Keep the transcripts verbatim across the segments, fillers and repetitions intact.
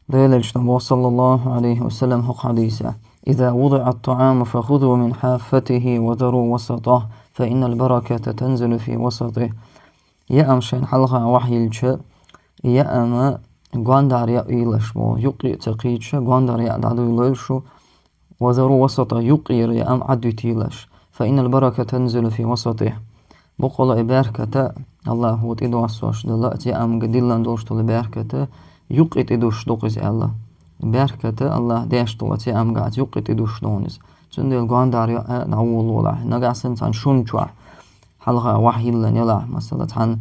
Делачтан бо, саллаллаху алейхи ва саллям, хӀокху хьадийса: «إذا وضع الطعام فخذوا من حافته وذروا وسطه، فإن البركة تنزل في وسطه». Яам шайн хьалха вахьа йилча, яама гондара яа йилаш бо, юккъе а ца кхийча, гондара яа дӀадуйлойла шу, «وذروا وسطه», юккъера яам Ӏадвитийлаш, «فإن البركة تنزل في وسطه». Боккъала и берката, Аллахо тӀедоссош дала, оцу яамга диллина долуш долу берката, юккъе тӀедуссуш ду-кх иза аьлла. Берката Аллах деш долу оцу яамга, оцу юккъе тӀедуссуш ду иза. Цундела гондара яа дӀаволаволахь. Нагахь санна цхьана шуна чохь хьалха вахьа йиллина елахь, масала, цхьана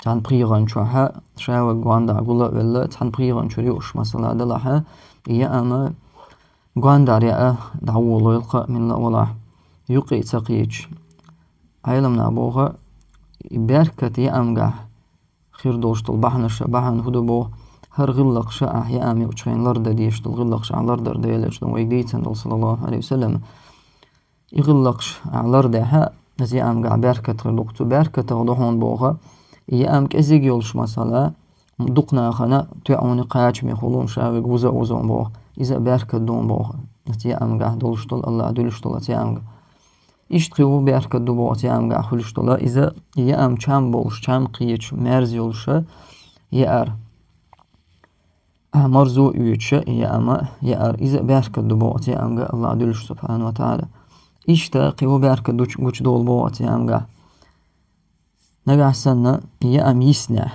цхьана пхьегӀан чохь, ша вай гондахь гула а велла, цхьана пхьегӀан чуьра юуш, масала, далахь, и яама гондара яа дӀаволавойла кхаа милла а валахь, юккъе а ца кхийча. Ӏеламнаха боху, и беркат яамгахь хир долуш долу бахьанаш, бахьана хӀун ду боху, хӀара гӀиллакхаш ахь яам юучу хенахь лардан дезаш долу гӀиллакхаш ахь лардар Делачу ду вайга дийцина долу, саллаллаху алейхи ва саллям. И гӀиллакхаш ахь лардахь, иза яамгахь беркат хир ду-кх. Цу беркатах ду хьуна боху, и яам кӀезиг йолуш, масала, дукха нахана тоьуна кхачаме хуьлу, ша вайга вуза а вуза боху. Иза а беркат ду боху. Иза яамгахь долуш долу, Аллах дуьлуш долу оцу яамга. Иштта кхин ву беркат ду боху оцу яамгахь хуьлуш долу, иза яам чам болуш, чам кхечу, мерза йолуша яар. Ахь марзо а оьцуша, и яама яар, иза а беркат ду боху оцу яамга Аллах дуьлуш, субхьана ва тагӀала. Иштта кхин ву беркат дуч-, гучудолу боху оцу яамга. Нагахь санна, и яам йиснехь.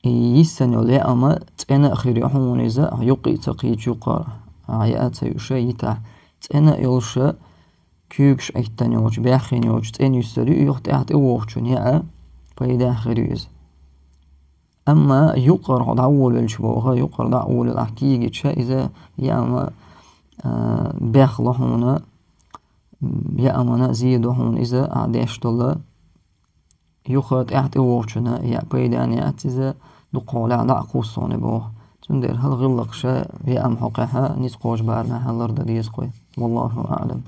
И йиссана йолу яама цӀена а хир ю хьуна иза, ахь юккъе а ца кхийча юккъара, ахь яа а ца юуша йитахь. ЦӀена а йолуша, куьйгаш Ӏиттина йоцуш, баьхкина йоцуш, цӀена юьссур ю, юха тӀаьхьа тӀевогӀучунна яа пайдехь хир ю иза. Амма юккъара хьо дӀаволавелча боху, юккъара дӀа а волавелла ахь кегийча, иза яама, а, бехло хьуна, яамана зе до хьуна иза ахь деш долу, юха тӀаьхьа тӀевогӀучунна яа пайдехь яц иза, дукхахьолахь дӀа а кхуссу хьуна боху. Цундела хӀара гӀиллакхаш яам хьокъехь ницкъ кхочу барамехь лардан деза кхуьй. Валлаху аӀлам.